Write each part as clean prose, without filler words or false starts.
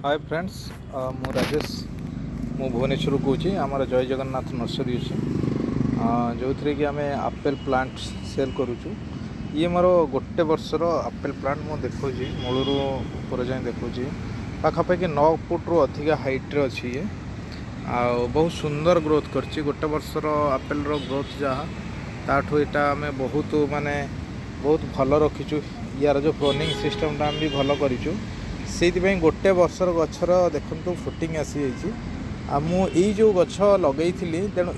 ହାଏ friends, ମୁଁ ରାଜେଶ, ମୁଁ ଭୁବନେଶ୍ୱରରୁ କହୁଛି। ଆମର ଜୟ ଜଗନ୍ନାଥ ନର୍ସରୀ ଅଛି, ଯେଉଁଥିରେ କି ଆମେ ଆପେଲ୍ ପ୍ଲାଣ୍ଟ ସେଲ୍ କରୁଛୁ। ଇଏ ମୋର ଗୋଟେ ବର୍ଷର ଆପେଲ୍ ପ୍ଲାଣ୍ଟ। ମୁଁ ଦେଖାଉଛି, ମୂଳରୁ ଉପର ଯାଏଁ ଦେଖାଉଛି। ପାଖାପାଖି 9 ଫୁଟରୁ ଅଧିକା ହାଇଟ୍ରେ ଅଛି ଇଏ ଆଉ ବହୁତ ସୁନ୍ଦର ଗ୍ରୋଥ୍ କରିଛି। ଗୋଟେ ବର୍ଷର ଆପେଲ୍ର ଗ୍ରୋଥ୍ ଯାହା, ତାଠୁ ଏଇଟା ଆମେ ବହୁତ ମାନେ ବହୁତ ଭଲ ରଖିଛୁ। ୟାର ଯେଉଁ ପ୍ରୋନିଂ ସିଷ୍ଟମ୍ଟା ଆମେ ବି ଭଲ କରିଛୁ, ସେଇଥିପାଇଁ ଗୋଟେ ବର୍ଷର ଗଛର ଦେଖନ୍ତୁ ଫ୍ରୁଟିଂ ଆସିଯାଇଛି। ଆଉ ମୁଁ ଏଇ ଯେଉଁ ଗଛ ଲଗେଇଥିଲି, ତେଣୁ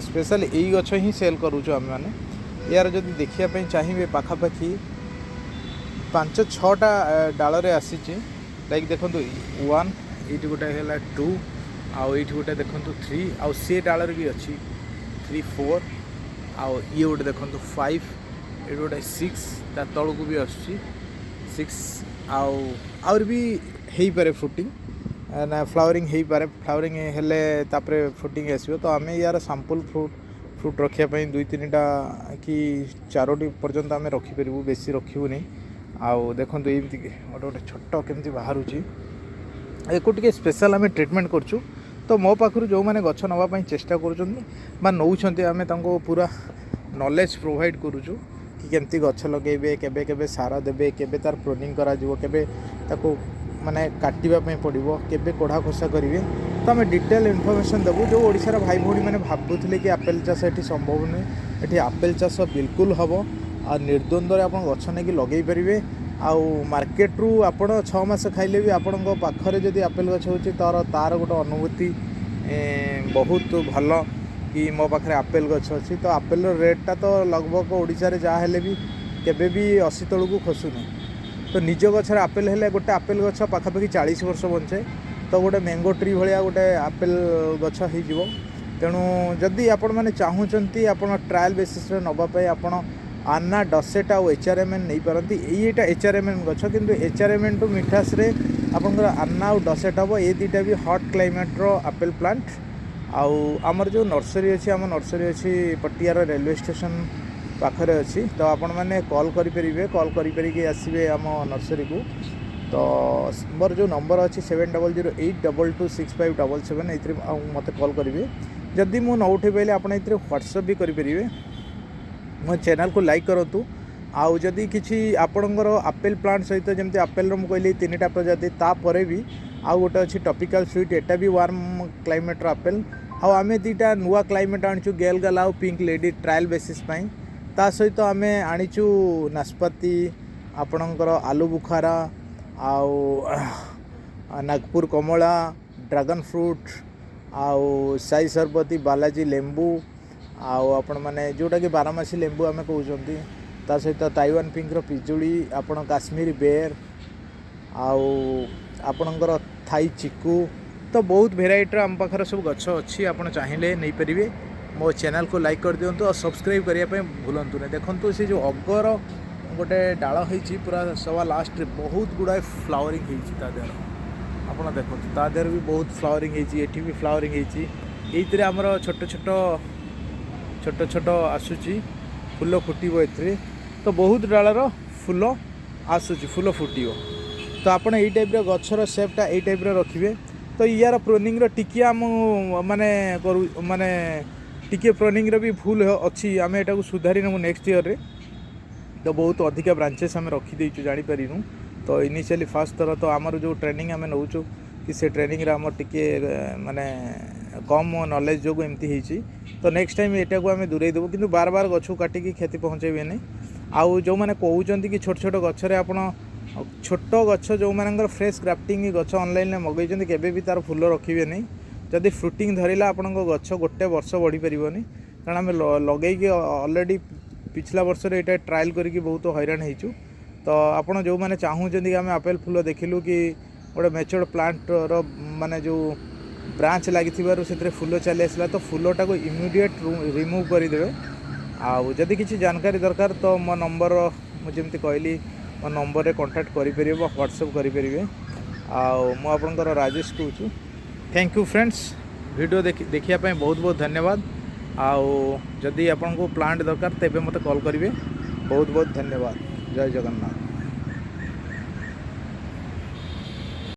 ସ୍ପେଶାଲି ଏଇ ଗଛ ହିଁ ସେଲ୍ କରୁଛୁ ଆମେମାନେ। ୟାର ଯଦି ଦେଖିବା ପାଇଁ ଚାହିଁବେ, ପାଖାପାଖି ପାଞ୍ଚ ଛଅଟା ଡାଳରେ ଆସିଛି। ଲାଇକ୍ ଦେଖନ୍ତୁ, ୱାନ୍, ଏଇଠି ଗୋଟେ ହେଲା ଟୁ, ଆଉ ଏଇଠି ଗୋଟେ ଦେଖନ୍ତୁ ଥ୍ରୀ, ଆଉ ସେ ଡାଳରେ ବି ଅଛି ଥ୍ରୀ, ଫୋର୍, ଆଉ ଇଏ ଗୋଟେ ଦେଖନ୍ତୁ ଫାଇଭ୍, ଏଇଠି ଗୋଟେ ସିକ୍ସ, ତା ତଳକୁ ବି ଆସୁଛି ସିକ୍ସ। ଆଉ ଆହୁରି ବି ହେଇପାରେ ଫ୍ରୁଟିଂ ନା ଫ୍ଲାୱରିଂ ହେଇପାରେ। ଫ୍ଲାୱରିଂ ହେଲେ ତାପରେ ଫ୍ରୁଟିଂ ଆସିବ। ତ ଆମେ ୟାର ସାମ୍ପଲ୍ ଫ୍ରୁଟ୍ ରଖିବା ପାଇଁ ଦୁଇ ତିନିଟା କି ଚାରୋଟି ପର୍ଯ୍ୟନ୍ତ ଆମେ ରଖିପାରିବୁ, ବେଶୀ ରଖିବୁନି। ଆଉ ଦେଖନ୍ତୁ, ଏମିତି ଗୋଟେ ଗୋଟେ ଛୋଟ କେମିତି ବାହାରୁଛି। ଏକୁ ଟିକେ ସ୍ପେଶାଲ୍ ଆମେ ଟ୍ରିଟମେଣ୍ଟ କରୁଛୁ। ତ ମୋ ପାଖରୁ ଯେଉଁମାନେ ଗଛ ନେବା ପାଇଁ ଚେଷ୍ଟା କରୁଛନ୍ତି ବା ନେଉଛନ୍ତି, ଆମେ ତାଙ୍କୁ ପୁରା ନଲେଜ୍ ପ୍ରୋଭାଇଡ଼ କରୁଛୁ କି କେମିତି ଗଛ ଲଗେଇବେ, କେବେ କେବେ ସାର ଦେବେ, କେବେ ତା'ର ପ୍ରୋନିଂ କରାଯିବ, କେବେ ତାକୁ ମାନେ କାଟିବା ପାଇଁ ପଡ଼ିବ, କେବେ କୋଢ଼ା ଖୋସା କରିବେ। ତ ଆମେ ଡିଟେଲ୍ ଇନଫର୍ମେସନ୍ ଦେବୁ। ଯେଉଁ ଓଡ଼ିଶାର ଭାଇ ଭଉଣୀମାନେ ଭାବୁଥିଲେ କି ଆପେଲ୍ ଚାଷ ଏଠି ସମ୍ଭବ ନୁହେଁ, ଏଠି ଆପେଲ୍ ଚାଷ ବିଲକୁଲ ହେବ ଆଉ ନିର୍ଦ୍ୱନ୍ଦ୍ୱରେ ଆପଣ ଗଛ ନେଇକି ଲଗେଇ ପାରିବେ। ଆଉ ମାର୍କେଟରୁ ଆପଣ 6 ମାସ ଖାଇଲେ ବି ଆପଣଙ୍କ ପାଖରେ ଯଦି ଆପେଲ୍ ଗଛ ହେଉଛି, ତା'ର ଗୋଟେ ଅନୁଭୂତି ବହୁତ ଭଲ କି ମୋ ପାଖରେ ଆପେଲ୍ ଗଛ ଅଛି। ତ ଆପେଲ୍ର ରେଟ୍ଟା ତ ଲଗଭଗ ଓଡ଼ିଶାରେ ଯାହା ହେଲେ ବି କେବେ ବି 80 ତଳକୁ ଖସୁନି। ତ ନିଜ ଗଛରେ ଆପେଲ୍ ହେଲେ ଗୋଟେ ଆପେଲ୍ ଗଛ ପାଖାପାଖି 40 ବର୍ଷ ବଞ୍ଚେ। ତ ଗୋଟେ ମ୍ୟାଙ୍ଗୋ ଟ୍ରି ଭଳିଆ ଗୋଟେ ଆପେଲ୍ ଗଛ ହେଇଯିବ। ତେଣୁ ଯଦି ଆପଣମାନେ ଚାହୁଁଛନ୍ତି ଆପଣ ଟ୍ରାଏଲ୍ ବେସିସ୍ରେ ନେବା ପାଇଁ, ଆପଣ ଆନ୍ନା, ଡସେଟ୍ ଆଉ ଏଚ୍ ଆର୍ ଏମ୍ ଏନ୍ ନେଇପାରନ୍ତି। ଏଇଟା ଏଚ୍ ଆର୍ ଏମ୍ ଏନ୍ ଗଛ, କିନ୍ତୁ H R M N two ମିଠାସରେ ଆପଣଙ୍କର ଆନ୍ନା ଆଉ ଡସେଟ୍ ହେବ। ଏ ଦୁଇଟା ବି ହଟ୍ କ୍ଲାଇମେଟ୍ର ଆପେଲ୍ ପ୍ଲାଣ୍ଟ। ଆଉ ଆମର ଯେଉଁ ନର୍ସରୀ ଅଛି, ଆମ ନର୍ସରୀ ଅଛି ପଟିଆର ରେଲୱେ ଷ୍ଟେସନ୍ ପାଖରେ ଅଛି। ତ ଆପଣମାନେ କଲ୍ କରିପାରିବେ, କଲ୍ କରିପାରିକି ଆସିବେ ଆମ ନର୍ସରୀକୁ। ତ ମୋର ଯେଉଁ ନମ୍ବର ଅଛି 7008226577, ଏଇଥିରେ ଆଉ ମୋତେ କଲ୍ କରିବେ। ଯଦି ମୁଁ ନ ଉଠେଇ ପାରିଲେ, ଆପଣ ଏଥିରେ ହ୍ୱାଟ୍ସଆପ୍ ବି କରିପାରିବେ। ମୋ ଚ୍ୟାନେଲ୍କୁ ଲାଇକ୍ କରନ୍ତୁ। ଆଉ ଯଦି କିଛି ଆପଣଙ୍କର ଆପେଲ୍ ପ୍ଲାଣ୍ଟ ସହିତ, ଯେମିତି ଆପେଲ୍ର ମୁଁ କହିଲି ତିନିଟା ପ୍ରଜାତି, ତାପରେ ବି ଆଉ ଗୋଟେ ଅଛି ଟ୍ରପିକାଲ୍ ସୁଇଟ୍, ଏଟା ବି ୱାର୍ମ କ୍ଲାଇମେଟ୍ର ଆପେଲ୍। ଆଉ ଆମେ ଦୁଇଟା ନୂଆ କ୍ଲାଇମେଟ୍ ଆଣିଛୁ, ଗେଲ୍ ଗାଲା ଆଉ ପିଙ୍କ ଲେଡ଼ି, ଟ୍ରାଏଲ୍ ବେସିସ୍ ପାଇଁ। ତା ସହିତ ଆମେ ଆଣିଛୁ ନାସପାତି, ଆପଣଙ୍କର ଆଲୁ ବୁଖାରା ଆଉ ନାଗପୁର କମଳା, ଡ୍ରାଗନ୍ ଫ୍ରୁଟ୍ ଆଉ ସାଇ ସରବତୀ, ବାଲାଜୀ ଲେମ୍ବୁ, ଆଉ ଆପଣମାନେ ଯେଉଁଟାକି ବାରମାସୀ ଲେମ୍ବୁ ଆମେ କହୁଛନ୍ତି। ତା ସହିତ ତାଇୱାନ ପିଙ୍କର ପିଜୁଳି, ଆପଣ କାଶ୍ମୀର ବେର୍ ଆଉ ଆପଣଙ୍କର ଥାଇ ଚିକୁ। ତ ବହୁତ ଭେରାଇଟିର ଆମ ପାଖରେ ସବୁ ଗଛ ଅଛି, ଆପଣ ଚାହିଁଲେ ନେଇପାରିବେ। ମୋ ଚ୍ୟାନେଲ୍କୁ ଲାଇକ୍ କରିଦିଅନ୍ତୁ ଆଉ ସବସ୍କ୍ରାଇବ୍ କରିବା ପାଇଁ ଭୁଲନ୍ତୁନି। ଦେଖନ୍ତୁ, ସେ ଯେଉଁ ଅଗର ଗୋଟେ ଡାଳ ହେଇଛି, ପୁରା ସବା ଲାଷ୍ଟରେ ବହୁତ ଗୁଡ଼ାଏ ଫ୍ଲାୱରିଂ ହେଇଛି ତା ଦେହରେ। ଆପଣ ଦେଖନ୍ତୁ, ତା ଦେହରେ ବି ବହୁତ ଫ୍ଲାୱରିଂ ହେଇଛି, ଏଠି ବି ଫ୍ଲାୱରିଂ ହେଇଛି। ଏଇଥିରେ ଆମର ଛୋଟ ଛୋଟ ଛୋଟ ଛୋଟ ଆସୁଛି, ଫୁଲ ଫୁଟିବ ଏଥିରେ। ତ ବହୁତ ଡାଳର ଫୁଲ ଆସୁଛି, ଫୁଲ ଫୁଟିବ। ତ ଆପଣ ଏଇ ଟାଇପ୍ର ଗଛର ସେପ୍ଟା ଏଇ ଟାଇପ୍ର ରଖିବେ। ତ ୟାର ପ୍ରୋନିଂର ଟିକିଏ ଆମ ମାନେ କରୁ ମାନେ ଟିକିଏ ପ୍ରୋନିଂର ବି ଭୁଲ ଅଛି, ଆମେ ଏଟାକୁ ସୁଧାରି ନେବୁ ନେକ୍ସଟ ଇୟର୍ରେ। ତ ବହୁତ ଅଧିକା ବ୍ରାଞ୍ଚେସ୍ ଆମେ ରଖିଦେଇଛୁ, ଜାଣିପାରିନୁ। ତ ଇନିସିଆଲି ଫାର୍ଷ୍ଟ ଥର ତ ଆମର ଯେଉଁ ଟ୍ରେନିଂ ଆମେ ନେଉଛୁ କି ସେ ଟ୍ରେନିଂରେ ଆମର ଟିକିଏ ମାନେ କମ୍ ନଲେଜ୍ ଯୋଗୁଁ ଏମିତି ହେଇଛି। ତ ନେକ୍ସଟ ଟାଇମ୍ ଏଟାକୁ ଆମେ ଦୂରେଇ ଦେବୁ, କିନ୍ତୁ ବାର ବାର ଗଛକୁ କାଟିକି କ୍ଷତି ପହଞ୍ଚାଇବେନି। ଆଉ ଯେଉଁମାନେ କହୁଛନ୍ତି କି ଛୋଟ ଛୋଟ ଗଛରେ, ଆପଣ ଛୋଟ ଗଛ ଯେଉଁମାନଙ୍କର ଫ୍ରେଶ୍ ଗ୍ରାଫ୍ଟିଂ ଗଛ ଅନଲାଇନ୍ରେ ମଗେଇଛନ୍ତି, କେବେ ବି ତା'ର ଫୁଲ ରଖିବେନି। ଯଦି ଫ୍ରୁଟିଂ ଧରିଲା, ଆପଣଙ୍କ ଗଛ ଗୋଟେ ବର୍ଷ ବଢ଼ିପାରିବନି। କାରଣ ଆମେ ଲଗେଇକି ଅଲରେଡ଼ି ପିଛିଲା ବର୍ଷରେ ଏଇଟା ଟ୍ରାଏଲ୍ କରିକି ବହୁତ ହଇରାଣ ହେଇଛୁ। ତ ଆପଣ ଯେଉଁମାନେ ଚାହୁଁଛନ୍ତି କି ଆମେ ଆପେଲ୍ ଫୁଲ ଦେଖିଲୁ କି ଗୋଟେ ମେଚର୍ଡ଼ ପ୍ଲାଣ୍ଟର ମାନେ ଯେଉଁ ବ୍ରାଞ୍ଚ ଲାଗିଥିବାରୁ ସେଥିରେ ଫୁଲ ଚାଲି ଆସିଲା, ତ ଫୁଲଟାକୁ ଇମିଡ଼ିଏଟ୍ ରିମୁଭ୍ କରିଦେବେ। ଆଉ ଯଦି କିଛି ଜାନକାରୀ ଦରକାର, ତ ମୋ ନମ୍ବର ମୁଁ ଯେମିତି କହିଲି, ମୋ ନମ୍ବରରେ କଣ୍ଟାକ୍ଟ କରିପାରିବେ ବା ହ୍ୱାଟ୍ସଆପ୍ କରିପାରିବେ। ଆଉ ମୁଁ ଆପଣଙ୍କର ରାଜେଶ କହୁଛି। Thank you friends, video ଦେଖିବା ପାଇଁ ବହୁତ ବହୁତ ଧନ୍ୟବାଦ। ଆଉ ଯଦି ଆପଣଙ୍କୁ ପ୍ଲାଣ୍ଟ ଦରକାର, ତେବେ ମୋତେ କଲ୍ କରିବେ। ବହୁତ ବହୁତ ଧନ୍ୟବାଦ। ଜୟ ଜଗନ୍ନାଥ।